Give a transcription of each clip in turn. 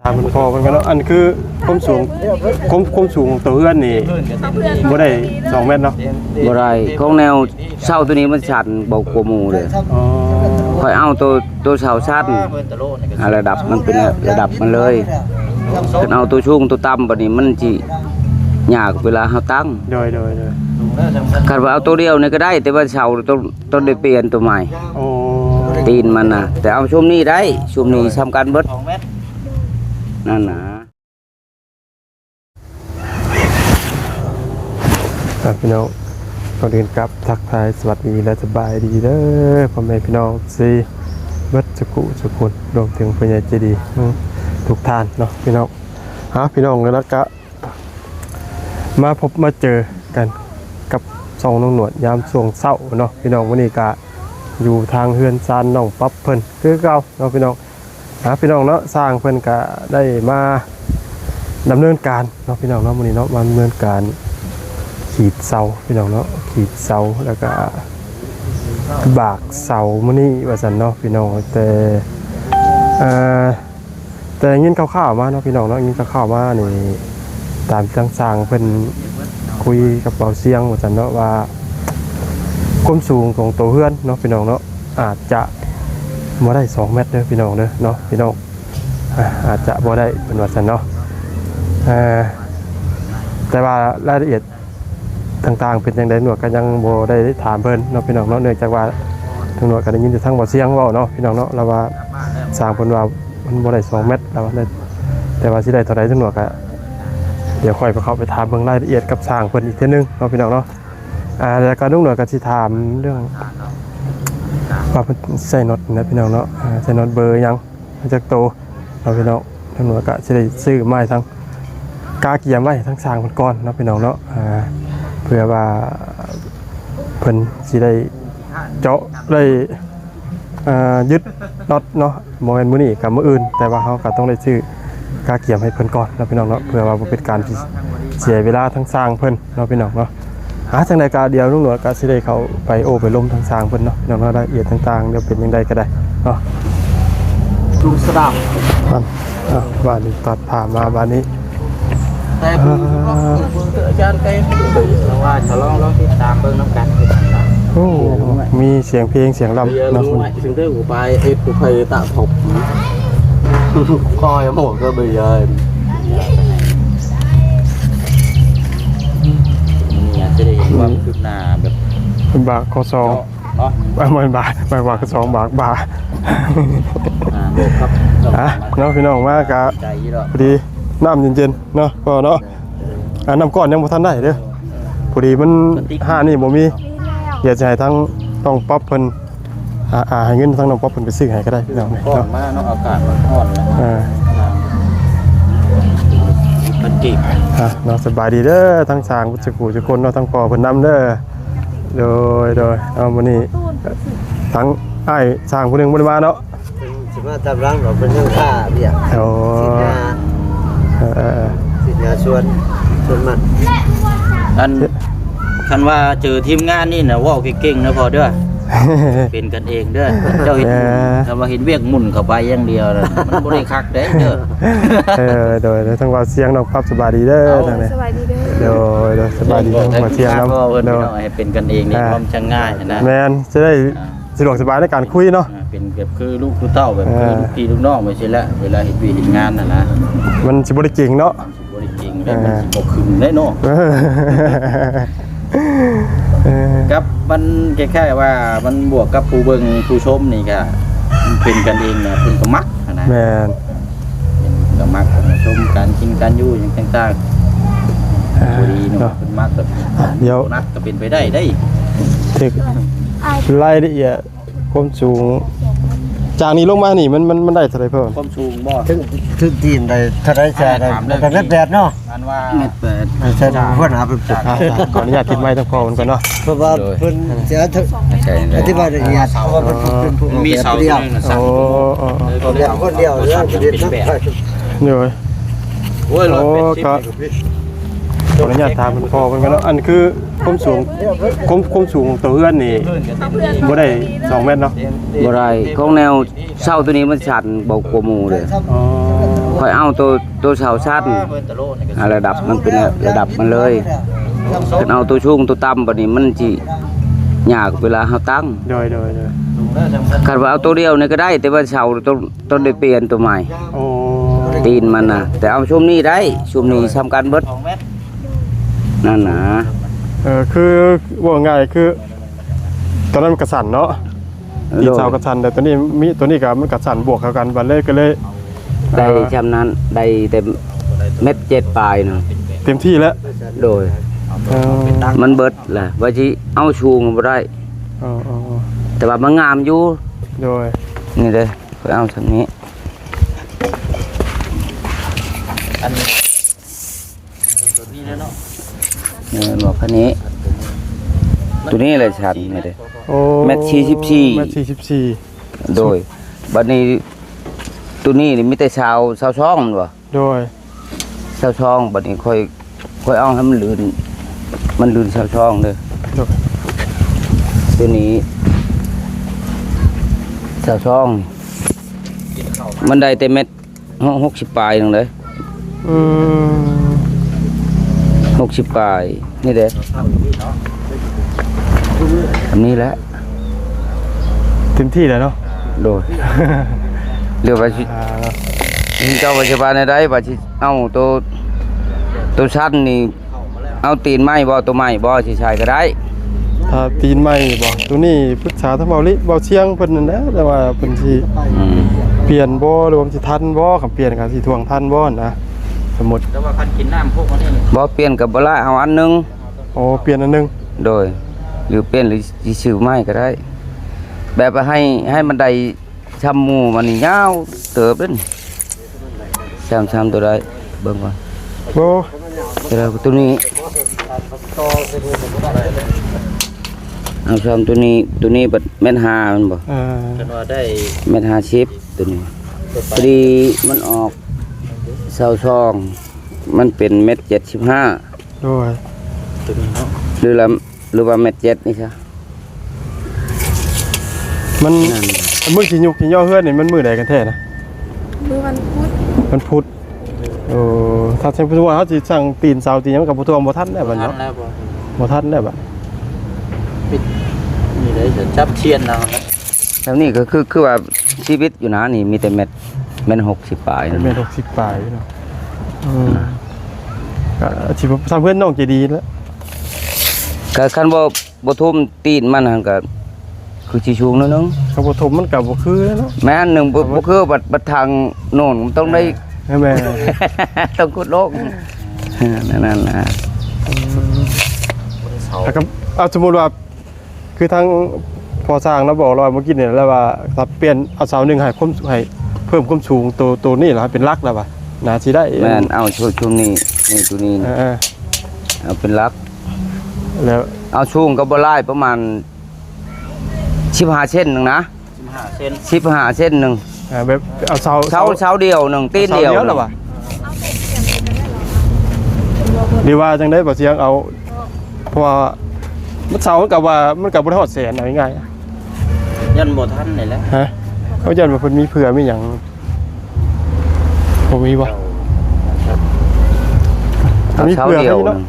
ຖາມເພິ່ນພໍ້ເພິ່ນກ່ອນເນາະ ອັນຄືຄວາມສູງ ຄວາມ ຄວາມສູງຂອງຕົວເຮືອນນີ້ບໍ່ໄດ້ສອງແມັດເນາະ? ບໍ່ໄດ້ ຂອງແນວເສົາຕົວນີ້ມັນສັ້ນບໍ່ກວ່າໝູ່ເດ້. ອໍ ຂ້ອຍເອົາຕົວ ຕົວເສົາສັ້ນ ອາ ລະດັບມັນເປັນລະດັບມັນເລີຍ. ຄັນເອົາຕົວສູງຕົວຕ່ຳບັດນີ້ມັນຊິຍາກເວລາເຮົາຕັ້ງ. ໂດຍ ໂດຍ ໂດຍ. ຄັນວ່າເອົາຕົວດຽວນີ້ກໍໄດ້ ແຕ່ວ່າເສົາຕ້ອງ ຕ້ອງໄດ້ປ່ຽນຕົວໃໝ່. ໂອ້ ຕີນມັນນະ ແຕ່ເອົາຊຸມນີ້ໄດ້ ຊຸມນີ້ສ່ຳກັນເບິດ ນັ້ນນະ. ອ່ະ ພີ່ນ້ອງ ກ່ອນອື່ນກັບທັກທາຍສະຫວັດດີ ແລະ ສະບາຍດີເດີ ພໍ່ແມ່ພີ່ນ້ອງທີ່ເບິດສຸຂູສຸຄົນ ລວມເຖິງຜູ້ໃຫຍ່ໃຈດີ ອືມ ທຸກທ່ານເນາະ ພີ່ນ້ອງ. ອ່າ ພີ່ນ້ອງ ແລ້ວກະມາພົບມາເຈີກັນກັບຊ່ອງນ້ອງໜວດຍາມຊ່ວງເຊົ້າເນາະ ພີ່ນ້ອງ. ມື້ນີ້ກະຢູ່ທາງເຮືອນຊານນ້ອງປັບເພິ່ນຄືເກົ່າເນາະ ພີ່ນ້ອງ. ອ່າ ພີ່ນ້ອງເນາະ ຊ່າງເພິ່ນກະໄດ້ມາດຳເນີນການເນາະ ພີ່ນ້ອງເນາະ. ມື້ນີ້ເນາະ ມາດຳເນີນການຂີດເສົາ ພີ່ນ້ອງເນາະ ຂີດເສົາ ແລ້ວກະບາກເສົາມື້ນີ້ວ່າຊັ້ນເນາະ ພີ່ນ້ອງ. ແຕ່ ເອີ ແຕ່ໄດ້ຍິນຂ່າວໆມາເນາະ ພີ່ນ້ອງເນາະ ໄດ້ຍິນຂ່າວໆມານີ້ ຕາມທາງຊ່າງເພິ່ນຄຸຍກັບເບົາຊຽງວ່າຊັ້ນເນາະ ວ່າຄວາມສູງຂອງໂຕເຮືອນເນາະ ພີ່ນ້ອງເນາະ ອາດຈະບໍ່ໄດ້ສອງແມັດເດີ ພີ່ນ້ອງເດີເນາະ ພີ່ນ້ອງ. ອ່າ ອາດຈະບໍ່ໄດ້ເພິ່ນວ່າຊັ້ນເນາະ. ເອີ ແຕ່ວ່າລາຍລະອຽດຕ່າງໆເປັນຈັ່ງໃດ ໜວດກໍຍັງບໍ່ໄດ້ຖາມເພິ່ນເນາະ ພີ່ນ້ອງເນາະ. ເນື່ອງຈາກວ່າທາງໜວດກໍໄດ້ຍິນແຕ່ທາງເບົາຊຽງເວົ້າເນາະ ພີ່ນ້ອງເນາະ ລາວວ່າຊ່າງເພິ່ນວ່າມັນບໍ່ໄດ້ສອງແມັດ ລາວວ່າ ແຕ່ວ່າຊິໄດ້ເທົ່າໃດ ທາງໜວດກໍດຽວຂ້ອຍໄປເຂົ້າໄປຖາມເບິ່ງລາຍລະອຽດກັບຊ່າງເພິ່ນອີກເທື່ອໜຶ່ງເນາະ ພີ່ນ້ອງເນາະ. ອ່າ ແລ້ວກໍລຸງໜວດກໍຊິຖາມເລື່ອງວ່າເພິ່ນໃສ່ນັອດນະ ພີ່ນ້ອງເນາະ ອ່າ ໃສ່ນັອດເບີຫຍັງ ຈັກໂຕເນາະ ພີ່ນ້ອງ. ທາງໜວດກະຊິໄດ້ຊື້ມາໃຫ້ທາງ ກະກຽມໄວ້ໃຫ້ທາງຊ່າງເພິ່ນກ່ອນເນາະ ພີ່ນ້ອງເນາະ ອ່າ ເພື່ອວ່າເພິ່ນຊິໄດ້ເຈາະໄດ້ ອ່າ ຍຶດນັອດເນາະ ບໍ່ແມ່ນມື້ນີ້ກໍມື້ອື່ນ ແຕ່ວ່າເຮົາກໍຕ້ອງໄດ້ຊື້ກະກຽມໃຫ້ເພິ່ນກ່ອນເນາະ ພີ່ນ້ອງເນາະ ເພື່ອວ່າບໍ່ເປັນການທີ່ເສຍເວລາທາງຊ່າງເພິ່ນເນາະ ພີ່ນ້ອງເນາະ. ອ່າ ຈັ່ງໃດກໍດຽວລຸງໜວດກໍຊິໄດ້ເຂົ້າໄປໂອ້ໄປລົມທາງຊ່າງເພິ່ນເນາະ ພີ່ນ້ອງເນາະ ລາຍລະອຽດຕ່າງໆ ດຽວເປັນຈັ່ງໃດກໍໄດ້ເນາະ. ລຸງສະດາບ ອ່າ ບາດນີ້ຕັດພາບມາບາດນີ້ ແຕ່ເບິ່ງ ອ່າ ເບິ່ງເທື່ອອາຈານໄກ ເພາະວ່າຈະລອງ ລອງຕິດຕາມເບິ່ງນຳກັນຄືກັນເນາະ. ໂອ້ ມີສຽງເພງສຽງລຳເນາະ ເດີ ໄປເຮັດໄປຕະພົບ ຄອຍໝົດກໍໄປຍາຍ ນີ້ອາດຈະໄດ້ເຫັນຄວາມຄືບໜ້າແບບ ບາກຂໍ້ສອງ ເນາະ ບໍ່ແມ່ນບາກ ແມ່ນບາກສອງບາກ ບາກ ອ່າ ບວກກັບ ອ່ະ ເນາະ ພີ່ນ້ອງ ມາກະ ໃຈຢູ່ດອກ ພໍດີນ້ຳເຢັນໆ ເນາະ ພໍ່ເນາະ. ອ່າ ນ້ຳກ້ອນຍັງບໍ່ທັນໄດ້ເດີ ພໍດີມັນ ກະຕິກ ຮ້ານນີ້ບໍ່ມີ ດຽວຊິໃຫ້ທາງນ້ອງປັອບເພິ່ນ ອ່າ ອ່າ ໃຫ້ເງິນທາງນ້ອງປັອບເພິ່ນໄປຊື້ໃຫ້ກໍໄດ້ ພີ່ນ້ອງເນາະ. ມາເນາະ ອາກາດມັນຮ້ອນແລ້ວ ອ່າ ພັນກີບ ອ່ະ ເນາະ ສະບາຍດີເດີ ທັງຊ່າງເບິດສຸຂູສຸຄົນເນາະ ທັງພໍ່ເພິ່ນນຳເດີ. ໂດຍ ໂດຍ ເອົາ ມື້ນີ້ທັງອ້າຍຊ່າງຜູ້ໜຶ່ງບໍ່ໄດ້ມາເນາະ ເພິ່ນຊິມາຕາມຫຼັງດອກ ເພິ່ນຍັງຄາວຽກ ໂອ້ ສີດຫຍ້າ ເອີ ເອີ ເອີ ສີດຫຍ້າສວນ ສວນມັນ. ອັນ ຄັນວ່າເຈີທີມງານນີ້ນະ ເວົ້າເກັ່ງໆ ນະພໍ່ເດີ ເປັນກັນເອງເດີ ເຈົ້າເຮັດ ເອີ ຄັນວ່າເຮັດວຽກໝຸ່ນເຂົ້າໄປຢ່າງດຽວນະ ມັນບໍ່ໄດ້ຄັກເດ້ເດີ. ເອີ ໂດຍ ໂດຍ ທັງເວົ້າສຽງນ້ອງປັອບ ສະບາຍດີເດີ ເອົາ ທາງນີ້ ສະບາຍດີເດີ ໂດຍ ໂດຍ ສະບາຍດີ ທັງເວົ້າສຽງນຳ ເພິ່ນ ໂດຍ ພີ່ນ້ອງ ໃຫ້ເປັນກັນເອງ ອ່າ ມີຄວາມຊ່າງງ່າຍຫັ້ນນະ ແມ່ນ ຈະໄດ້ ອ່າ ສະດວກສະບາຍໃນການຄຸຍເນາະ ອ່າ ເປັນແບບຄືລູກຄືເຕົ້າ ແບບ ເອີ ຄືລູກພີ່ລູກນ້ອງໄປຊີ້ແຫຼະ ເວລາເຮັດວຽກເຮັດງານຫັ້ນນະ ມັນຊິບໍ່ໄດ້ເກັ່ງເນາະ ມັນຊິບໍ່ໄດ້ເກັ່ງເດ້ ເອີ ມັນຊິບໍ່ຄຶງເດ້ເນາະ ເອີ ເອີ ກັບມັນຄ້າຍໆວ່າມັນບວກກັບຜູ້ເບິ່ງຜູ້ຊົມນີ້ກະເປັນກັນເອງນະ ເພິ່ນກໍມັກຫັ້ນນະ ແມ່ນ ເພິ່ນກໍມັກ ຊົມການກິນການຢູ່ຫຍັງຕ່າງໆ ອ່າ ພໍດີເນາະ ເນາະ ເພິ່ນມັກແບບ ອ່ະ ດຽວ ນັດກໍເປັນໄປໄດ້ເດ້ ຖືກລາຍລະອຽດ ຄວາມສູງ ຈາກນີ້ລົງມານີ້ ມັນ ມັນ ມັນໄດ້ເທົ່າໃດເພີ່ມ? ຄວາມສູງບໍ່? ເຖິງ ເຖິງຕີນໄດ້ເທົ່າໃດ ຈະໄດ້ ໄດ້ແປດເນາະ ອັນວ່າ ແປດ ອັນ ເພິ່ນຫາເພິ່ນ ອ່າ ຂໍອະນຸຍາດຕິດໄມທາງພໍ່ເພິ່ນກ່ອນເນາະ ເພາະວ່າ ໂດຍ ເພິ່ນຈະອະທິບາຍລະອຽດ ເພາະວ່າເພິ່ນ ເອີ ເປັນຜູ້ອອກແບບຜູ້ດຽວ ໂອ້ ໂອ້ ໂອ້ ເພິ່ນເປັນຄົນດຽວ ເລື່ອງຈະເປັນແບບ ໂດຍ ໂອ້ຍ ໂອ້ ຮ້ອຍແປດສິບ ກໍ ຂໍອະນຸຍາດຖາມເພິ່ນພໍ່ເພິ່ນກ່ອນເນາະ ອັນຄືຄວາມສູງ ຄວາມ ຄວາມສູງຂອງຕົວເຮືອນນີ້ບໍ່ໄດ້ສອງແມັດເນາະ? ບໍ່ໄດ້ ຂອງແນວເສົາຕົວນີ້ມັນສັ້ນບໍ່ກວ່າໝູ່ເດ້. ອໍ ຂ້ອຍເອົາໂຕ ໂຕເສົາຊັ້ນ ເອີ ເພິ່ນຕະໂລນີ້ກໍ ອ່າ ລະດັບມັນເປັນລະດັບມັນເລີຍ. ຄັນເອົາໂຕສູງໂຕຕ່ຳ ບັດນີ້ມັນຊິຍາກເວລາເຮົາຕັ້ງ. ໂດຍ ໂດຍ ໂດຍ. ຄັນວ່າເອົາໂຕດຽວນີ້ກໍໄດ້ ແຕ່ວ່າເສົາຕ້ອງ ຕ້ອງໄດ້ປ່ຽນໂຕໃໝ່. ໂອ້ ຕີນມັນນະ ແຕ່ເອົາຊຸມນີ້ໄດ້ ຊຸມນີ້ສ່ຳກັນເບິດ. ສອງແມັດ ນັ້ນນະ. ເອີ ຄື ເວົ້າງ່າຍຄື ຕອນນັ້ນມັນກະສັ້ນເນາະ ຕີນເສົາກະສັ້ນ ແຕ່ໂຕນີ້ມີ ໂຕນີ້ກະມັນກະສັ້ນບວກເຂົ້າກັນ ບັດເລີຍກະເລີຍ ໄດ້ ເອີ ຊ່ຳນັ້ນ ໄດ້ແຕ່ແມັດເຈັດປາຍນະ ເຕັມທີ່ແລ້ວ. ໂດຍ ເອີ ມັນເບິດລະ ວ່າຊິເອົາສູງບໍ່ໄດ້. ເອີ ເອີ ເອີ ແຕ່ວ່າມັນງາມຢູ່. ໂດຍ ນີ້ເດ້ ຂ້ອຍເອົາຊ່ຳນີ້ ອັນ ຕົວນີ້ແຫຼະເນາະ ແມ່ນບໍ່ຄັນນີ້? ຕົວນີ້ແຫຼະຊັ້ນນີ້ເດ້. ໂອ້ ແມັດສີ່ສິບສີ່ ແມັດສີ່ສິບສີ່. ໂດຍ ບັດນີ້ຕົວນີ້ນີ້ມີແຕ່ຊາວ ຊາວສອງແມ່ນບໍ່? ໂດຍ ຊາວສອງ. ບັດນີ້ຂ້ອຍ ຂ້ອຍເອົາໃຫ້ມັນລື່ນ ມັນລື່ນຊາວສອງເດີ. ໂດຍ ຕົວນີ້ຊາວສອງ ມັນໄດ້ແຕ່ແມັດ ຫົກ ຫົກສິບປາຍໜຶ່ງເດ້. ອືມ ຫົກສິບປາຍນີ້ເດ້. ອັນນີ້ແຫຼະ ເຕັມທີ່ແລ້ວເນາະ. ໂດຍ ຫຼືວ່າຊິ ອ່າ ເຈົ້າວ່າຊິວ່າແນວໃດ ວ່າຊິເອົາໂຕ ໂຕຊັ້ນນີ້ ເອົາຕີນໃໝ່ບໍ່ ໂຕໃໝ່ບໍ່ ຊິໃສ່ກໍໄດ້. ຖ້າຕີນໃໝ່ບໍ່ ໂຕນີ້ປຶກສາທາງເບົາລິ ເບົາຊຽງເພິ່ນນັ້ນແຫຼະ ແຕ່ວ່າເພິ່ນຊິ ອືມ ປ່ຽນບໍ່ ຫຼືວ່າມັນຊິທັນບໍ່ ຄັນປ່ຽນກໍຊິທ່ວງທັນບໍ່ນະ ສົມມຸດ. ແຕ່ວ່າຄັນກິນນ້ຳພວກມັນນີ້ ບໍ່ປ່ຽນກໍບໍ່ລະ ເອົາອັນໜຶ່ງ. ໂອ້ ປ່ຽນອັນໜຶ່ງ. ໂດຍ ຫຼືປ່ຽນ ຫຼືຊິຊື້ໃໝ່ກໍໄດ້ ແບບວ່າໃຫ້ ໃຫ້ມັນໄດ້ ຊຳໝູ່ມັນນີ້ຍາວເຕີບເດ້. ຊຳ ຊຳໂຕໃດເບິ່ງກ່ອນ. ໂອ້ ໂຕໃດ ໂຕນີ້ ເອົາຊຳໂຕນີ້ ໂຕນີ້ບັດແມັດຫ້າແມ່ນບໍ່? ເອີ ຄັນວ່າໄດ້ແມັດຫ້າສິບ ໂຕນີ້ ພໍດີມັນອອກຊາວສອງ ມັນເປັນແມັດເຈັດສິບຫ້າ. ໂດຍ ໂຕນີ້ເນາະ ຫຼືລະ ຫຼືວ່າແມັດເຈັດນີ້ຊະ. ມັນ ນັ້ນ ມື້ຊິຍຸກຊິຍໍເຮືອນນີ້ມັນມື້ໃດກັນແທ້ນະ? ມື້ວັນພຸດ ວັນພຸດ. ໂອ້ ຖ້າສົມມຸດວ່າເຮົາຊິສ້າງຕີນເສົາຕີນຫຍັງ ມັນກໍບໍ່ຖ້ວງ ບໍ່ທັນແລ້ວບັດເນາະ. ບໍ່ທັນແລ້ວ ບໍ່ທັນແລ້ວບັດ ປິດນີ້ໄດ້ ຈັບທຽນເອົານະ. ແຖວນີ້ກໍຄື ຄືວ່າຊີວິດຢູ່ນະ ນີ້ມີແຕ່ແມັດ ແມັດຫົກສິບປາຍ ແມັດຫົກສິບປາຍເນາະ. ອືມ ກໍຊິຊ້ຳເຮືອນນ້ອງເຈດີແລ້ວ ກໍຄັນບໍ່ ບໍ່ຖົມຕີນມັນຫັ້ນກໍຄືຊິສູງໜ້ອຍໜຶ່ງ. ຄັນບໍ່ຖົມມັນກໍບໍ່ຄືເນາະ. ແມ່ນ ໜຶ່ງບໍ່ ບໍ່ຄື ບັດ ບັດທາງໂນ້ນມັນຕ້ອງໄດ້ ເອີ ແມ່ນ ຕ້ອງຂຸດລົງ ເອີ ນັ້ນນະ. ອືມ ແລ້ວກໍ ເອົາ ສົມມຸດວ່າ ຄືທາງພໍ່ຊ່າງລາວບອກລາວເມື່ອກີ້ນີ້ ລາວວ່າຖ້າປ່ຽນເອົາເສົາໜຶ່ງໃຫ້ຄວາມ ໃຫ້ເພີ່ມຄວາມສູງໂຕ ໂຕນີ້ລະເປັນຫຼັກ ລາວວ່າໜ້າຊິໄດ້. ແມ່ນ ເອົາຊຸມນີ້ ນີ້ ໂຕນີ້ ເອີ ເອົາເປັນຫຼັກ ແລ້ວເອົາສູງກໍບໍ່ຫຼາຍ ປະມານສິບຫ້າເຊັນໜຶ່ງນະ ສິບຫ້າເຊັນ ສິບຫ້າເຊັນໜຶ່ງ. ອ່າ ແບບເອົາເສົາ ເສົາ ເສົາ ເສົາດຽວໜຶ່ງ ຕີນດຽວ ເສົາດຽວລະວ່າ ຫຼືວ່າຈັ່ງໃດບໍ່ສຽງເອົາ ເພາະວ່າມັນເສົາມັນກໍວ່າ ມັນກໍບໍ່ໄດ້ຮອດແສນ ເອົາງ່າຍໆ ຢ້ານບໍ່ທັນນີ້ແຫຼະ. ຮະ ເຂົາຢ້ານວ່າເພິ່ນມີເຜື່ອມີຫຍັງ ບໍ່ມີບໍ່? ເອົາເສົາດຽວໜຶ່ງ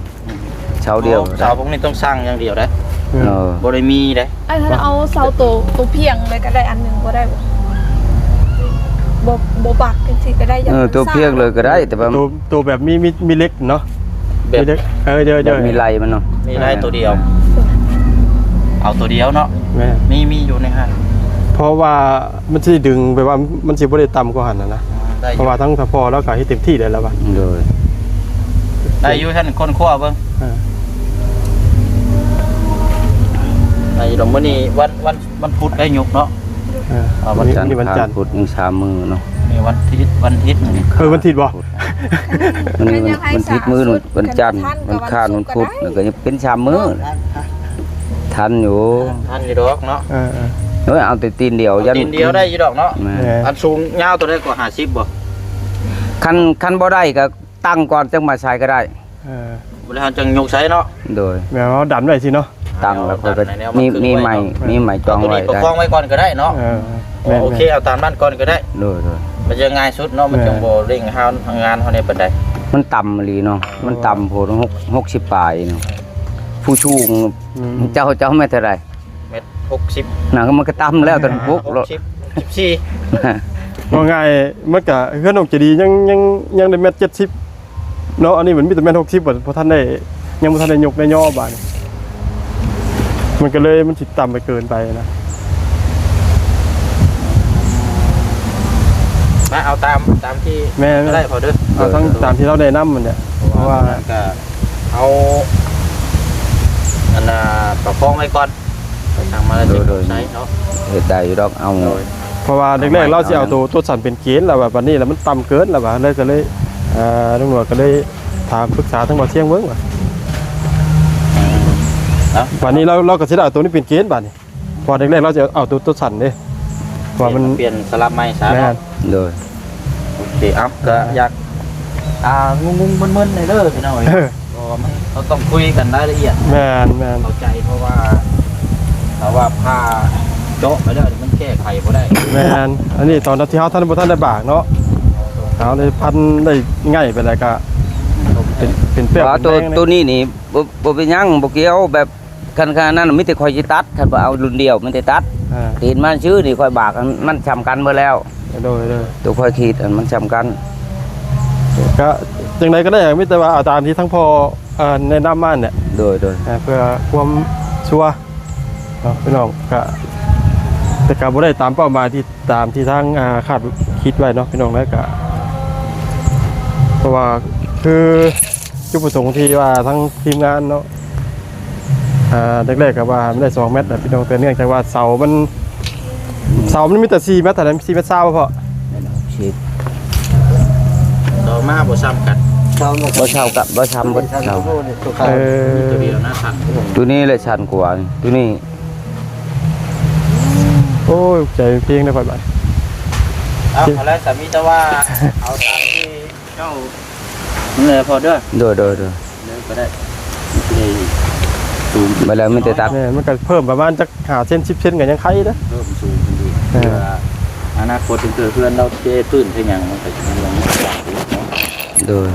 ເສົາດຽວ ເສົາ ເສົາພວກນີ້ຕ້ອງສ້າງຢ່າງດຽວເດ້. ເອີ ເອີ ບໍ່ໄດ້ມີເດ້. ອ້າຍ ຖ້າເອົາເສົາໂຕ ໂຕພຽງເລີຍກໍໄດ້ອັນໜຶ່ງບໍ່ໄດ້ບໍ່? ບໍ່ ບໍ່ບັກຈັ່ງຊີ້ກໍໄດ້. ເອີ ໂຕພຽງເລີຍກໍໄດ້ ແຕ່ວ່າ ໂຕ ໂຕແບບມີ ມີ ມີເຫຼັກເນາະ ແບບ ມີເຫຼັກ ເອີ ເດີ ເດີ ມີໄລ່ມັນເນາະ ມີໄລ່ໂຕດຽວ ເອົາໂຕດຽວເນາະ. ແມ່ນ ມີ ມີຢູ່ໃນຫັ້ນ ເພາະວ່າມັນຊິດຶງ ແບບວ່າມັນຊິບໍ່ໄດ້ຕ່ຳກວ່າຫັ້ນນະ. ເພາະວ່າທັງສະພໍລາວກໍເຮັດເຕັມທີ່ແລ້ວລະວ່າ. ໂດຍ ໄດ້ຢູ່ ຊັ້ນຄົ້ນຄວ້າເບິ່ງ. ເອີ ໄດ້ຢູ່ດອກ. ມື້ນີ້ວັນ ວັນ ວັນພຸດໄດ້ຍົກເນາະ. ເອີ ວັນຈັນ ວັນຈັນ ພຸດຍັງສາມມື້ເນາະ. ນີ້ວັນທິດ ວັນທິດມື້ນີ້. ເອີ ວັນທິດບໍ່? ມື້ນີ້ວັນທິດ ມື້ວັນຈັນ ວັນຄານ ວັນພຸດ ແລ້ວກໍຍັງເປັນສາມມື້. ທັນຢູ່ ທັນຢູ່ດອກເນາະ. ເອີ ເອີ ໂອ້ຍ ເອົາແຕ່ຕີນດຽວ ເອົາຕີນດຽວໄດ້ຢູ່ດອກເນາະ. ແມ່ນ ອັນສູງຍາວເທົ່າໃດກວ່າ ຫ້າສິບບໍ່? ຄັນ ຄັນບໍ່ໄດ້ກໍຕັ້ງກ່ອນ ຈັ່ງມາໃສ່ກໍໄດ້. ເອີ ແລ້ວຈັ່ງຍົກໃສ່ເນາະ. ໂດຍ ແມ່ນ ເຮົາດັນໄວ້ຊີ້ເນາະ ຕັ້ງແລ້ວຄ່ອຍ ມີ ມີໄມ້ ມີໄມ້ຈອງໄວ້ ປະຄອງໄວ້ກ່ອນກໍໄດ້ເນາະ. ເອີ ແມ່ນ ໂອເຄ ເອົາຕາມນັ້ນກ່ອນກໍໄດ້. ໂດຍ ໂດຍ ມັນຈະງ່າຍສຸດເນາະ ມັນຈັ່ງ ແມ່ນ ບໍ່ເລັ່ງເຮົາ ງານເຮົານີ້ປານໃດ. ມັນຕ່ຳອີ່ຫຼີເນາະ ມັນຕ່ຳໂພດ ຫົກ ຫົກສິບປາຍເນາະ. ຜູ້ສູງ ອືມ ເຈົ້າ ເຈົ້າແມ່ນເທົ່າໃດ? ແມັດຫົກສິບ ນະ ມັນກໍຕ່ຳແລ້ວ ຕອນປຸກ ຫົກສິບ ຫົກສິບສີ່ ເວົ້າງ່າຍ ມັນກະ ເຮືອນນ້ອງໃຈດີ ຍັງ ຍັງ ຍັງໄດ້ແມັດເຈັດສິບເນາະ. ອັນນີ້ມັນມີແຕ່ແມັດຫົກສິບ ບໍ່ ບໍ່ທັນໄດ້ ຍັງບໍ່ທັນໄດ້ຍົກໄດ້ຍໍບາດນີ້ ມັນກໍເລີຍ ມັນຊິຕ່ຳໄປເກີນໄປນະ. ມາເອົາຕາມ ຕາມທີ່ ແມ່ນໆ ໄດ້ພໍເດີ ເອົາທັງຕາມທີ່ລາວແນະນຳຫັ້ນແຫຼະ ເພາະວ່າ ເພາະວ່າມັນກໍ ເອົາ ອັນນ່າ ປະຄອງໄວ້ກ່ອນ ໄປສັ່ງມາແລ້ວ ໂດຍ ໂດຍ ໃຊ້ເນາະ ເຮັດໄດ້ຢູ່ດອກ ເອົາ ໂດຍ ເພາະວ່າແລກໆ ເອົາ ລາວຊິເອົາໂຕ ໂຕຊັ້ນເປັນເກນ ລາວວ່າ ບັດນີ້ລະມັນຕ່ຳເກີນ ລາວວ່າ ເລີຍກໍເລີຍ ເອີ ລຸງໜວດກໍເລີຍຖາມປຶກສາທາງບ່າວຊຽງເບິ່ງວ່າ ເນາະ ບັດນີ້ລາວ ລາວກໍຊິໄດ້ເອົາໂຕນີ້ເປັນເກນບາດນີ້ ເພາະວ່າແລກໆ ລາວຈະເອົາໂຕ ໂຕສັ້ນເດ້ ເພາະວ່າມັນ ປ່ຽນ ປ່ຽນສະຫຼັບໃໝ່ຊະ ແມ່ນ ເນາະ ໂດຍ ໂອເຄ ເອົາ ກໍຢາກ ອ່າ ງົງໆ ມຶນໆ ແດ່ເດີພີ່ນ້ອງເອີຍ ເອີ ເພາະວ່າມັນ ເຮົາຕ້ອງຄຸຍກັນລາຍລະອຽດ ແມ່ນໆ ເຂົ້າໃຈ ເພາະວ່າ ຖ້າວ່າຜ່າເຈາະໄປແລ້ວນີ້ ມັນແກ້ໄຂບໍ່ໄດ້ ແມ່ນ ອັນນີ້ຕອນທີ່ເຮົາທັນ ບໍ່ທັນໄດ້ບາກເນາະ ເຮົາໄດ້ພັນໄດ້ໄຫງ່ໄປແລ້ວກໍເປັນ ເປັນແປ້ວ ວ່າໂຕ ເປັນແມງ ໂຕນີ້ນີ້ ບໍ່ ບໍ່ເປັນຫຍັງ ບໍ່ກ່ຽວ ແບບ ຄັນ ຄັນນັ້ນມີແຕ່ຂ້ອຍຊິຕັດ ຄັນວ່າເອົາລຸ້ນດຽວມີແຕ່ຕັດ ອ່າ ຕີນມັນຊື່ນີ້ຂ້ອຍບາກ ມັນ ມັນຊ່ຳກັນເບິດແລ້ວ ໂດຍ ໂດຍ ໂຕຂ້ອຍຂີດ ອັນມັນຊ່ຳກັນ ກໍຈັ່ງໃດກໍໄດ້ ມີແຕ່ວ່າເອົາຕາມທີ່ທາງພໍ່ ເອີ ແນະນຳມາແຫຼະ ໂດຍ ໂດຍ ເອີ ເພື່ອຄວາມຊັວເນາະ ພີ່ນ້ອງ ກໍ ແຕ່ກໍບໍ່ໄດ້ຕາມເປົ້າໝາຍທີ່ ຕາມທີ່ທາງ ອ່າ ຄາດຄິດໄວ້ເນາະ ພີ່ນ້ອງເນາະ ກໍ ເພາະວ່າຄືຈຸດປະສົງທີ່ວ່າທາງທີມງານເນາະ ອ່າ ແລກໆ ກໍວ່າໃຫ້ມັນໄດ້ສອງແມັດນະ ພີ່ນ້ອງ ແຕ່ເນື່ອງຈາກວ່າເສົາມັນ ເສົາມັນມີແຕ່ສີ່ແມັດເທົ່ານັ້ນ ສີ່ແມັດຊາວບໍ່ພໍ້ ແມ່ນຫົກສິບ ຕໍ່ມາບໍ່ຊ່ຳກັນ ເສົາມັນ ບໍ່ເທົ່າກັບ ບໍ່ຊ່ຳ ບໍ່ຊ່ຳ ເອີ ມີຕົວດຽວນະ ສັ້ນ ຕົວນີ້ແຫຼະສັ້ນກວ່າ ຕົວນີ້ ໂອ້ຍ ໃຈເພງໄດ້ຂ້ອຍບາດ ເອົາ ເອົາແລ້ວ ສາມີ ແຕ່ວ່າເອົາຕາມທີ່ເຈົ້າ ນີ້ແຫຼະພໍເດີ ໂດຍ ໂດຍ ໂດຍ ເດີກໍໄດ້ ໄດ້ສູງ ໄປແລ້ວມີແຕ່ຕັດ ແມ່ນ ມັນກໍເພີ່ມປະມານຈັກຫ້າເຊັນ ສິບເຊັນ ກໍຍັງໄຄເດີ ເພີ່ມສູງຂຶ້ນອີກ ເອີ ເພື່ອອະນາຄົດ ເພື່ອເຮືອນເຮົາເທພື້ນເທຫຍັງ ມັນກໍຍັງກວ້າງອີກເນາະ ໂດຍ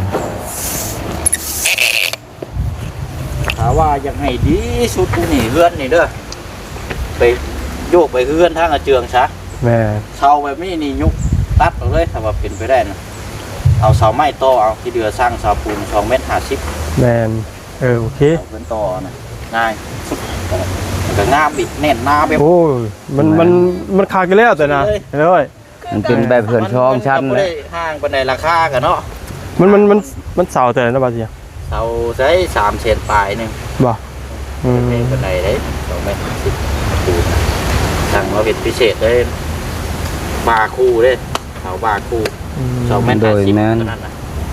ຖ້າວ່າຢາກໃຫ້ດີສຸດນີ້ ເຮືອນນີ້ເດີ ໄປໂຍກໄປເຮືອນທາງອາເຈືອງຊະ ແມ່ນ ເສົາແບບນີ້ນີ້ຍົກຕັດອອກເລີຍ ຖ້າວ່າເປັນໄປໄດ້ນະ ເອົາເສົາໄມ້ຕໍ່ເອົາ ທີ່ເຫຼືອສ້າງເສົາປູນສອງແມັດຫ້າສິບ ແມ່ນ ເອີ ໂອເຄ ເອົາເຮືອນຕໍ່ນະ ງ່າຍ ກໍງາມອີກ ແໜ້ນໜາແບບ ໂອ້ຍ ມັນ ມັນ ມັນຄັກຢູ່ແລ້ວແຕ່ນະ ເອີຍ ມັນເປັນແບບເຮືອນສອງຊັ້ນ ມັນກໍບໍ່ໄດ້ຫ່າງປານໃດ ລາຄາກໍເນາະ ມັນ ມັນ ມັນ ມັນເສົາເທົ່າໃດນະ ບາດນີ້ ເສົາໃຊ້ສາມແສນປາຍໜຶ່ງ ບໍ່ ອືມ ແພງປານໃດເດ້ ສອງແມັດຫ້າສິບ ປູນ ສັ່ງມາເຮັດພິເສດເລີຍ ບາຄູ່ເດ້ ເສົາບາຄູ່ ອືມ ສອງແມັດຫ້າສິບ ໂດຍ ແມ່ນ ເທົ່ານັ້ນນະ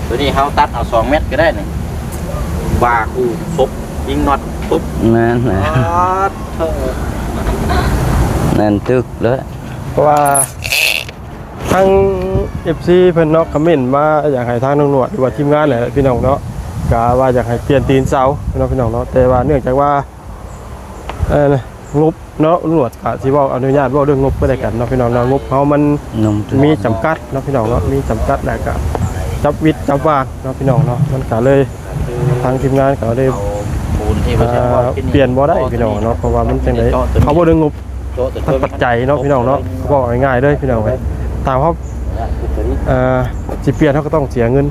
ຕົວນີ້ເຮົາຕັດເອົາສອງແມັດກໍໄດ້ນີ້ ບາຄູ່ຄົບ ຍິງນັອດປຸບ ແມ່ນ ປາດໂທ້ ແໜ້ນຕຶກເລີຍ ເພາະວ່າ ທາງເອັຟຊີເພິ່ນເນາະ ຄອມເມັນມາຢາກໃຫ້ທາງລຸງໜວດ ຫຼືວ່າທີມງານແຫຼະພີ່ນ້ອງເນາະ ກະວ່າຢາກໃຫ້ປ່ຽນຕີນເສົາເນາະ ພີ່ນ້ອງເນາະ ແຕ່ວ່າເນື່ອງຈາກວ່າ ເອີ ງົບເນາະ ລຸງໜວດກະຊິເວົ້າອະນຸຍາດເວົ້າເລື່ອງງົບກໍແລ້ວກັນເນາະ ພີ່ນ້ອງເນາະ ງົບເຮົາມັນມີຈຳກັດເນາະ ພີ່ນ້ອງເນາະ ມີຈຳກັດ ແລ້ວກະຈັບວິດຈັບວາງເນາະ ພີ່ນ້ອງເນາະ ມັນກະເລີຍ ທາງທີມງານກໍໄດ້ ເອົາປູນທີ່ ອ່າ ວ່າ ປ່ຽນບໍ່ໄດ້ພີ່ນ້ອງເນາະ ເພາະວ່າມັນຈັ່ງໃດ ເຂົາບໍ່ໄດ້ງົບ ເຈົ້າຕົວ ທາງປັດໄຈເນາະ ພີ່ນ້ອງເນາະ ເວົ້າງ່າຍໆເດີພີ່ນ້ອງເອີຍ ຖ້າເຮົາ ອ່າ ຊິປ່ຽນເຮົາກໍຕ້ອງເສຍເງິນ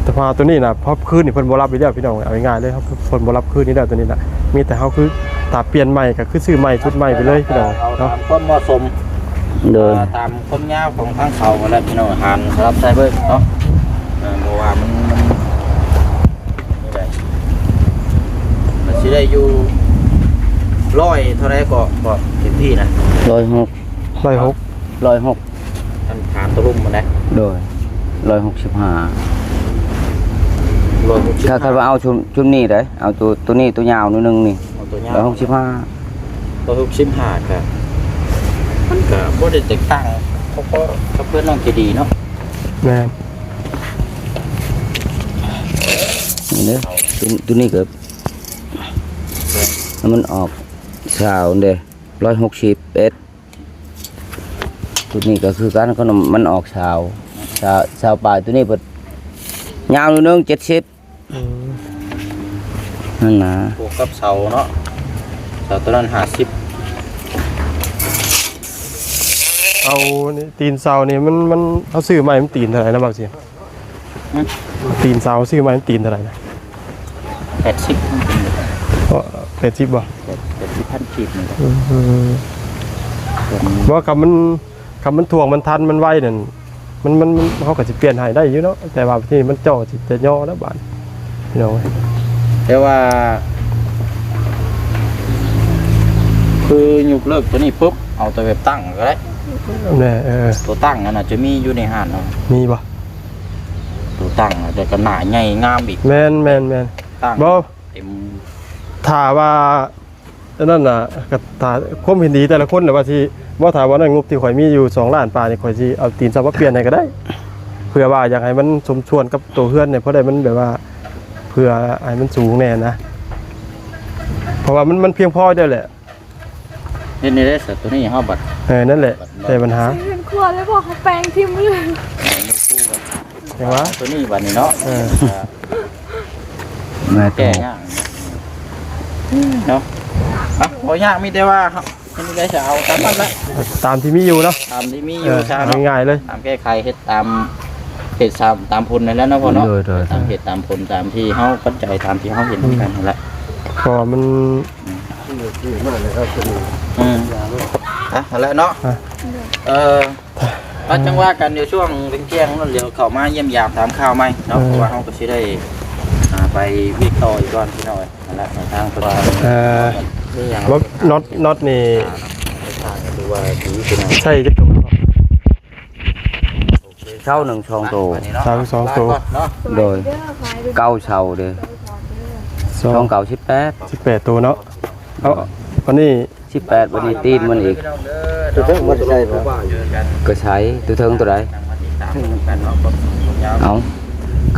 ແຕ່ວ່າຕົວນີ້ນະ ເຮົາຄືນນີ້ເພິ່ນບໍ່ຮັບຢູ່ແລ້ວພີ່ນ້ອງ ເອົາງ່າຍໆເລີຍ ເຮົາ ເພິ່ນບໍ່ຮັບຄືນຢູ່ແລ້ວຕົວນີ້ນະ ມີແຕ່ເຮົາຄື ຖ້າປ່ຽນໃໝ່ກໍຄືຊື້ໃໝ່ ຊຸດໃໝ່ໄປເລີຍພີ່ນ້ອງ ເອົາ ເນາະ ຕາມຄວາມເໝາະສົມ ໂດຍ ອ່າ ຕາມ ຄວາມຍາວຂອງທາງເສົາຫັ້ນແຫຼະພີ່ນ້ອງ ຫານສະຫຼັບໃສ່ເບິ່ງເນາະ ເອີ ເພາະວ່າມັນ ມັນ ນີ້ໄດ້ ມັນຊິໄດ້ຢູ່ຮ້ອຍເທົ່າໃດກໍ ກໍເຕັມທີ່ນະ ຮ້ອຍຫົກ ຮ້ອຍຫົກ ຮ້ອຍຫົກ ອັນຖານຕະລຸ່ມມັນນະ ໂດຍ ຮ້ອຍຫົກສິບຫ້າ ຮ້ອຍຫົກສິບຫ້າ ຖ້າ ຖ້າວ່າເອົາຊຸມ ຊຸມນີ້ເດ້ ເອົາໂຕ ໂຕນີ້ໂຕຍາວໜ້ອຍໜຶ່ງນີ້ ເອົາໂຕຍາວ ຮ້ອຍຫົກສິບຫ້າ ຮ້ອຍຫົກສິບຫ້າ ກໍ ມັນກໍບໍ່ໄດ້ແຕກຕ່າງ ເພາະ ເພາະກັບເຮືອນນ້ອງເຈດີເນາະ ແມ່ນ ນີ້ເດ້ ຕົວ ຕົວນີ້ກໍ ມັນອອກຊາວເດ້ ຮ້ອຍຫົກສິບເອັດ ຊຸດນີ້ກໍຄືກັນ ຂະໜົມມັນອອກຊາວ ຊາວ ຊາວປາຍ ໂຕນີ້ເພິ່ນຍາວໜ້ອຍໜຶ່ງ ເຈັດສິບ ອືມ ນັ້ນນະ ບວກກັບເສົາເນາະ ເສົາໂຕນັ້ນຫ້າສິບ ເສົານີ້ ຕີນເສົານີ້ມັນ ມັນ ເຮົາຊື້ໃໝ່ມັນຕີນເທົ່າໃດນະ ບ່າວສຽງ? ຫຶ? ຕີນເສົາຊື້ໃໝ່ມັນຕີນເທົ່າໃດນະ? ແປດສິບ ເອີ ແປດສິບບໍ່? ແປດ ແປດສິບພັນກີບນີ້ແຫຼະ ອືມ ເປັນ ບໍ່ ຄັນມັນ ຄັນມັນຖ່ວງມັນທັນມັນໄວນັ້ນ ມັນ ມັນ ມັນ ເຮົາກໍຊິປ່ຽນໃຫ້ໄດ້ຢູ່ເນາະ ແຕ່ວ່າທີ່ມັນເຈາະຊິຈະຍໍແລ້ວບາດ ພີ່ນ້ອງເອີຍ ແຕ່ວ່າ ຄືຍົກເລີກໂຕນີ້ປຸບ ເອົາແຕ່ແບບຕັ້ງກໍໄດ້ ແນ່ ເອີ ໂຕຕັ້ງນັ້ນນະ ຈະມີຢູ່ໃນຮ້ານເນາະ ມີບໍ່? ໂຕຕັ້ງ ແຕ່ກໍໜ້າໃຫຍ່ງາມອີກ ແມ່ນ ແມ່ນ ແມ່ນ ຕັ້ງ ບໍ່ ເຕັມ ຖ້າວ່າ ອັນນັ້ນນະ ກໍຖ້າຄວາມເຫັນດີແຕ່ລະຄົນນະວ່າຊິ ບໍ່ ຖ້າວ່ານັ້ນ ງົບທີ່ຂ້ອຍມີຢູ່ສອງລ້ານປາຍນີ້ ຂ້ອຍຊິເອົາຕີນເສົາມາປ່ຽນໃຫ້ກໍໄດ້ ເພື່ອວ່າຢາກໃຫ້ມັນສົມສ່ວນກັບໂຕເຮືອນນີ້ ພໍໄດ້ມັນແບບວ່າ ເພື່ອໃຫ້ມັນສູງແດ່ນະ ເພາະວ່າມັນ ມັນພຽງພໍແລ້ວແຫຼະ ເຮັດແນວໃດຊະ ໂຕນີ້ເຮົາບັດ ເອີ ນັ້ນແຫຼະ ແຕ່ບັນຫາ ເຮັດຄົວແລ້ວບໍ່ ເຂົາແປງຖິ້ມເລີຍ ແຕ່ວ່າ ໂຕນີ້ບັດນີ້ເນາະ ເອີ ແກ້ຍາກເນາະ ເນາະ ອ່ະ ບໍ່ຍາກ ມີແຕ່ວ່າເຮົາ ເຮັດແນວໃດຊະ ເອົາຕາມນັ້ນລະ ຕາມທີ່ມີຢູ່ເນາະ ຕາມທີ່ມີຢູ່ ເອີ ຊະເນາະ ງ່າຍໆເລີຍ ຕາມແກ້ໄຂ ເຮັດຕາມ ເຮັດຕາມ ຕາມຜົນນັ້ນແຫຼະເນາະ ພໍ່ເນາະ ໂດຍໆ ຕາມເຫດຕາມຜົນ ຕາມທີ່ເຮົາປັດໄຈ ຕາມທີ່ເຮົາເຫັນນຳກັນຫັ້ນລະ ເພາະວ່າມັນ ອືມ ອ່ະ ຫັ້ນແຫຼະເນາະ ອ່ະ ເອີ ອ່ະ ຈັ່ງວ່າກັນ ດຽວຊ່ວງທ່ຽງໆນັ້ນ ດຽວເຂົ້າມາຢ້ຽມຢາມຖາມຂ່າວໃໝ່ເນາະ ເອີ ເພາະວ່າເຮົາກໍຊິໄດ້ ອ່າ ໄປວຽກຕໍ່ອີກກ່ອນ ພີ່ນ້ອງເອີຍ ຫັ້ນແຫຼະ ທາງເພິ່ນວ່າ ເອີ ມີຫຍັງ ລົດ ນັອດ ນັອດນີ້ ທາງກໍຖືວ່າດີ ພີ່ນ້ອງ ໃຊ້ຈັກໂຕ? ໂອເຄ ເສົາໜຶ່ງສອງໂຕ ເສົາໜຶ່ງສອງໂຕ ໂດຍ ເກົ້າເສົາເດ້ ສອງ ສອງເກົ້າສິບແປດ ສິບແປດໂຕເນາະ ເອົາ ອັນນີ້ ສິບແປດ ບັດນີ້ຕີນມັນອີກ ໂຕເທິງບໍ່ໄດ້ໃສ່ບໍ່? ກໍໃສ່ ໂຕເທິງໂຕໃດ? ເອົາ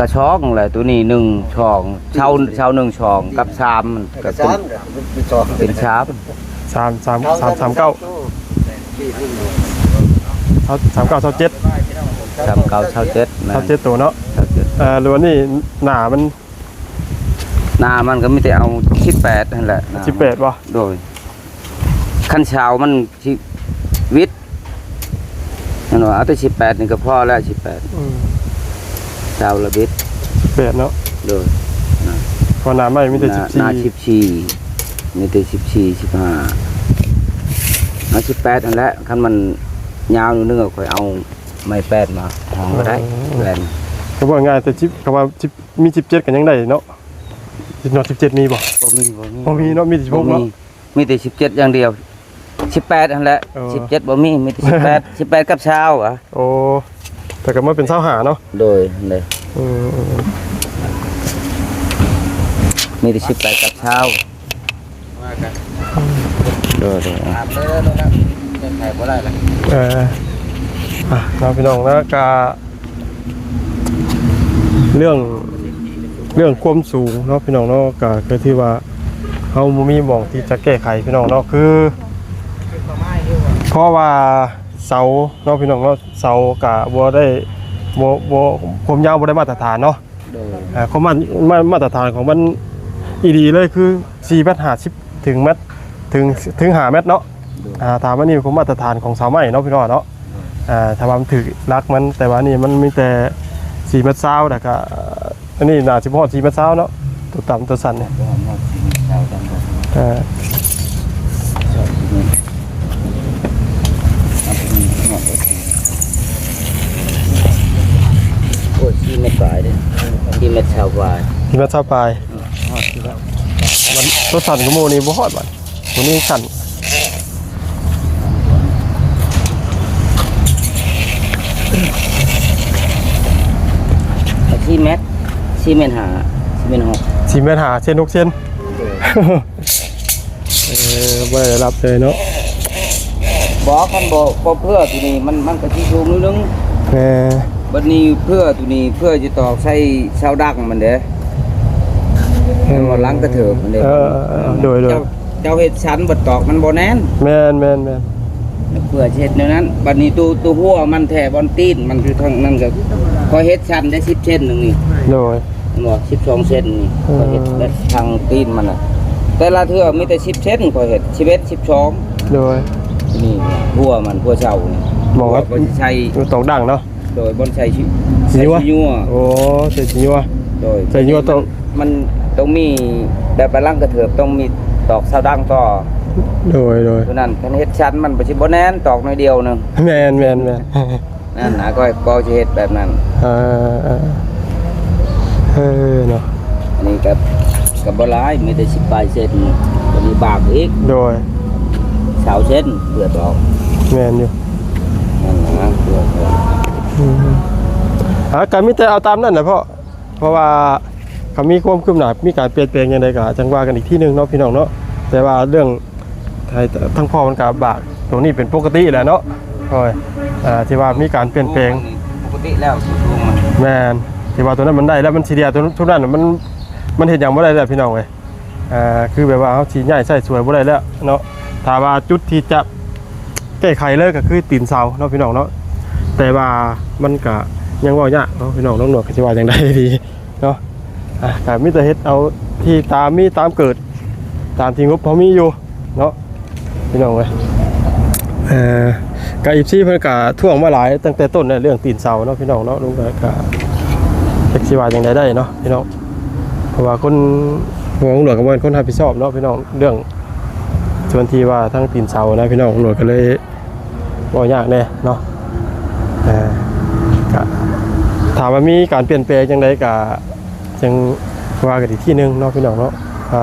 ກະສອງແຫຼະ ໂຕນີ້ໜຶ່ງສອງ ເສົາ ເສົາໜຶ່ງສອງກັບສາມ ມັນກໍເປັນ ເປັນສາມ ສາມ ສາມ ສາມ ສາມເກົ້າ ສາມເກົ້າ ຊາວເຈັດ ສາມເກົ້າ ຊາວເຈັດ ແມ່ນ ຊາວເຈັດໂຕເນາະ ຊາວເຈັດ ເອີ ຫຼືວ່ານີ້ໜ້າມັນ ໜ້າມັນກໍມີແຕ່ເອົາສິບແປດຫັ້ນແຫຼະ ສິບແປດບໍ່? ໂດຍ ຄັນຊາວມັນຊິວິດ ແມ່ນວ່າເອົາແຕ່ສິບແປດນີ້ກໍພໍແລ້ວ ສິບແປດ ອືມ ຊາວລະບິດ ສິບແປດເນາະ ໂດຍ ນະ ເພາະໜ້າໄມ້ມີແຕ່ສິບສີ່ ໜ້າສິບສີ່ ມີແຕ່ສິບສີ່ ສິບຫ້າ ເອົາສິບແປດຫັ້ນແຫຼະ ຄັນມັນຍາວໜ້ອຍໜຶ່ງກໍຄ່ອຍເອົາໄມ້ແປດມາຮອງກໍໄດ້ ເອີ ແມ່ນ ກໍເວົ້າງ່າຍ ແຕ່ສິບ ຄຳວ່າສິບ ມີສິບເຈັດກໍຍັງໄດ້ເນາະ ເນາະ ສິບເຈັດມີບໍ່? ບໍ່ມີ ບໍ່ມີ ບໍ່ມີເນາະ ມີແຕ່ສິບຫົກເນາະ ມີແຕ່ສິບເຈັດຢ່າງດຽວ ສິບແປດຫັ້ນແຫຼະ ເອີ ສິບເຈັດບໍ່ມີ ມີແຕ່ສິບແປດ ສິບແປດກັບຊາວຫວາ ໂອ້ ແຕ່ກໍມາເປັນຊາວຫ້າເນາະ ໂດຍ ເດ້ ອືມ ມີແຕ່ສິບແປດກັບຊາວ ວ່າກັນ ໂດຍ ໂດຍ ຕາມເດີ ໂດຍ ໂດຍ ແກ້ໄຂບໍ່ໄດ້ລະ ເອີ ອ່ະ ເນາະ ພີ່ນ້ອງເນາະ ກະ ເລື່ອງ ເລື່ອງຄວາມສູງເນາະ ພີ່ນ້ອງເນາະ ກະ ກະຖືວ່າເຮົາບໍ່ມີໝ່ອງທີ່ຈະແກ້ໄຂ ພີ່ນ້ອງເນາະ ຄື ເພາະວ່າເສົາເນາະ ພີ່ນ້ອງເນາະ ເສົາກະບໍ່ໄດ້ ບໍ່ ບໍ່ ຄວາມຍາວບໍ່ໄດ້ມາດຕະຖານເນາະ ໂດຍ ອ່າ ຄວາມມາດ ມາດຕະຖານຂອງມັນອີ່ຫຼີເລີຍຄືສີ່ແມັດຫ້າສິບ ເຖິງແມັດ ເຖິງ ເຖິງຫ້າແມັດເນາະ ໂດຍ ອ່າ ຖ້າມັນນີ້ຄືມາດຕະຖານຂອງເສົາໄມ້ເນາະ ພີ່ນ້ອງເນາະ ອ່າ ຖ້າວ່າມັນຖືກຫຼັກມັນ ແຕ່ວ່ານີ້ມັນມີແຕ່ສີ່ແມັດຊາວ ແລ້ວກະ ອັນນີ້ໜ້າຊິບໍ່ຮອດສີ່ແມັດຊາວເນາະ ໂຕຕ່ຳໂຕສັ້ນນີ້ ບໍ່ຮອດສີ່ແມັດຊາວ ຕ່ຳກວ່າ ເອີ ໂອ້ຍ ສີ່ແມັດປາຍເດ້ ສີ່ແມັດຊາວປາຍ ສີ່ແມັດຊາວປາຍ ຮອດຢູ່ແລ້ວ ມັນໂຕສັ້ນກວ່າໝູ່ນີ້ບໍ່ຮອດບາດ ໂຕນີ້ສັ້ນ ສີ່ແມັດ ສີ່ແມັດຫ້າ ສີ່ແມັດຫົກ ສີ່ແມັດຫ້າ ເຊັນຫົກເຊັນ ເອີ ບໍ່ໄດ້ຮັບເລີຍເນາະ ບໍ່ ຄັນບໍ່ ບໍ່ເພື່ອໂຕນີ້ ມັນ ມັນກໍຊິສູງໜ້ອຍໜຶ່ງ ແມ່ນ ບັດນີ້ເພື່ອໂຕນີ້ ເພື່ອຈະຕອກໃສ່ເສົາດັງມັນເດ້ ແມ່ນບໍ່ ຫຼັງກະເທີບມັນເດ້ ເອີ ໂດຍ ໂດຍ ເຈົ້າ ເຈົ້າເຮັດສັນບັດຕອກມັນບໍ່ແໜ້ນ ແມ່ນ ແມ່ນ ແມ່ນ ເພື່ອຊິເຮັດແນວນັ້ນ. ບັດນີ້ໂຕ ໂຕຫົວມັນແທ້ ບ່ອນຕີນມັນຢູ່ທາງນັ້ນກໍ ຂ້ອຍເຮັດຊັ້ນໄດ້ສິບເຊັນໜຶ່ງນີ້ ໂດຍ ເຫັນບໍ່ ສິບສອງເຊັນນີ້ ເອີ ຂ້ອຍເຮັດແບບທາງຕີນມັນນະ. ແຕ່ລະເທື່ອມີແຕ່ສິບເຊັນ ຂ້ອຍເຮັດສິບເອັດ ສິບສອງ ໂດຍ. ນີ້ຫົວມັນ ຫົວເສົານີ້ ໝໍວ່າ ກໍຊິໃສ່ ຕອກດັງເນາະ. ໂດຍ ບ່ອນໃສ່ຊິ ຊິຍົວ ໃສ່ຊິຍົວ. ໂອ້ ໃສ່ຊິຍົວ. ໂດຍ ໃສ່ຍົວຕ້ອງ ມັນຕ້ອງມີແບບບານຫຼັງກະເທີບ ຕ້ອງມີຕອກເສົາດັງຕໍ່. ໂດຍ ໂດຍ. ຕົວນັ້ນຄັນເຮັດຊັ້ນມັນບໍ່ ຊິບໍ່ແໜ້ນ ຕອກໜ້ອຍດຽວໜຶ່ງ. ແມ່ນໆໆ. ນັ້ນນະ ຂ້ອຍກໍຊິເຮັດແບບນັ້ນ. ເອີ ເອີ ເອີ ເນາະ. ອັນນີ້ກໍ ກໍບໍ່ຫຼາຍ ມີແຕ່ສິບປາຍເຊັນ. ຕົວນີ້ບາກອີກ ໂດຍ ຊາວເຊັນ ເພື່ອຕອກ. ແມ່ນຢູ່. ນັ້ນນະ ເພື່ອຕອກ. ອືມ ອ່າ ກໍມີແຕ່ເອົາຕາມນັ້ນແຫຼະເພາະ ເພາະວ່າ ຖ້າມີຄວາມຄືບໜ້າ ມີການປ່ຽນແປງຫຍັງໃດ ກໍຈັ່ງວ່າກັນອີກທີໜຶ່ງເນາະ ພີ່ນ້ອງເນາະ. ແຕ່ວ່າເລື່ອງ ໃຫ້ທາງພໍ່ມັນກໍບາກ ຕົງນີ້ເປັນປົກກະຕິແຫຼະເນາະ. ໂດຍ ອ່າ ທີ່ວ່າມີການປ່ຽນແປງ ປົກກະຕິແລ້ວ ສຸດລົງມັນ. ແມ່ນ ທີ່ວ່າຕົວນັ້ນມັນໄດ້ແລ້ວ ມັນຊິເດຍ ຕົວ ຕົວນັ້ນມັນ ມັນເຮັດຫຍັງບໍ່ໄດ້ແລ້ວ ພີ່ນ້ອງເອີຍ. ອ່າ ຄືແບບວ່າເຮົາຊິຍ້າຍໃຊ້ສວຍບໍ່ໄດ້ແລ້ວເນາະ. ຖ້າວ່າຈຸດທີ່ຈະແກ້ໄຂເລີຍກໍຄືຕີນເສົາເນາະ ພີ່ນ້ອງເນາະ. ແຕ່ວ່າມັນກະຍັງເວົ້າຍາກເນາະ ພີ່ນ້ອງ. ນ້ອງໜວດກໍຊິວ່າຈັ່ງໃດດີເນາະ. ອ່າ ກໍມີແຕ່ເຮັດເອົາທີ່ຕາມມີຕາມເກີດ ຕາມທີ່ງົບເຮົາມີຢູ່ເນາະ ພີ່ນ້ອງເອີຍ. ເອີ ກໍ ເອັຟຊີ ເພິ່ນກໍທ້ວງມາຫຼາຍຕັ້ງແຕ່ຕົ້ນແລ້ວ ເລື່ອງຕີນເສົາເນາະ ພີ່ນ້ອງເນາະ. ລຸງກໍ ກໍຈັກຊິວ່າຈັ່ງໃດໄດ້ເນາະ ພີ່ນ້ອງ. ເພາະວ່າຄົນ ຫຼວງຫຼວງກໍບໍ່ແມ່ນຄົນຮັບຜິດຊອບເນາະ ພີ່ນ້ອງ. ເລື່ອງສ່ວນທີ່ວ່າທາງຕີນເສົານະ ພີ່ນ້ອງ ຫຼວງກໍເລີຍເວົ້າຍາກແດ່ເນາະ. ເອີ ກະຖ້າວ່າມີການປ່ຽນແປງຈັ່ງໃດກະຈັ່ງວ່າກັນອີກທີໜຶ່ງເນາະ ພີ່ນ້ອງເນາະ. ອ່າ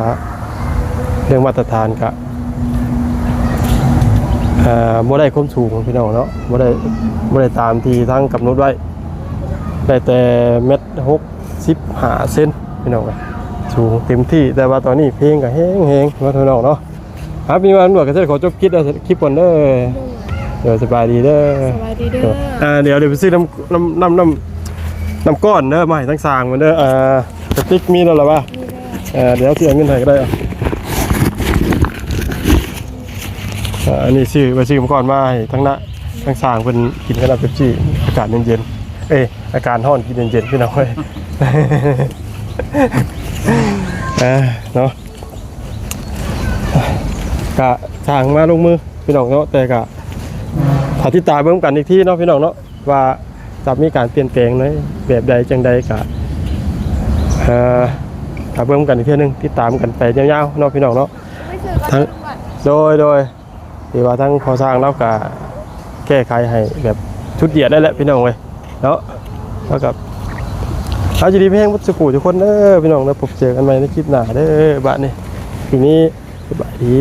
ເລື່ອງມາດຕະຖານກະ ເອີ ບໍ່ໄດ້ຄວາມສູງ ພີ່ນ້ອງເນາະ. ບໍ່ໄດ້ ບໍ່ໄດ້ຕາມທີ່ທາງກຳນົດໄວ້ ໄດ້ແຕ່ແມັດຫົກສິບຫ້າເຊັນ ພີ່ນ້ອງເອີຍ. ສູງເຕັມທີ່ ແຕ່ວ່າຕອນນີ້ເພງກໍແຮງໆເນາະ ພີ່ນ້ອງເນາະ. ຄັບ ມີຫຍັງໜວດກໍຈະຂໍຈົບຄລິບ ຄລິບກ່ອນເດີ. ໂດຍ ສະບາຍດີເດີ. ສະບາຍດີເດີ. ອ່າ ດຽວ ດຽວໄປຊື້ນ້ຳ ນ້ຳ ນ້ຳ ນ້ຳ ນ້ຳກ້ອນເດີ ມາໃຫ້ທາງຊ່າງເພິ່ນເດີ. ອ່າ ກະຕິກມີແລ້ວລະວະ? ມີແລ້ວ. ອ່າ ດຽວຊິເອົາເງິນໃຫ້ກໍໄດ້. ອ່າ ອັນນີ້ຊື້ ໄປຊື້ອຸປະກອນມາໃຫ້ທາງນະ ທາງຊ່າງເພິ່ນກິນກັບນ້ຳເປັບຊີ ອາກາດເຢັນໆ ເອີຍ ອາກາດຮ້ອນກິນເຢັນໆ ພີ່ນ້ອງເອີຍ. ອ່າ ເນາະ ກະຊ່າງມາລົງມື ພີ່ນ້ອງເນາະ. ແຕ່ກະຖ້າຕິດຕາມເບິ່ງກັນອີກທີເນາະ ພີ່ນ້ອງເນາະ ວ່າຈະມີການປ່ຽນແປງໃນແບບໃດຈັ່ງໃດກະ ເອີ ຖ້າເບິ່ງກັນອີກເທື່ອໜຶ່ງ ຕິດຕາມກັນໄປຍາວໆເນາະ ພີ່ນ້ອງເນາະ. ທັງ ໂດຍ ໂດຍ ທີ່ວ່າທາງພໍ່ຊ່າງລາວກະແກ້ໄຂໃຫ້ແບບສຸດຢຽດໄດ້ແຫຼະ ພີ່ນ້ອງເອີຍເນາະ. ແລ້ວກໍເອົາຢູ່ດີມີແຮງເບິດສູ່ຜູ້ທຸກຄົນເດີ ພີ່ນ້ອງເດີ. ພົບເຈີກັນໃໝ່ໃນຄລິບໜ້າເດີ. ບາດນີ້ ທີນີ້ ສະບາຍດີ.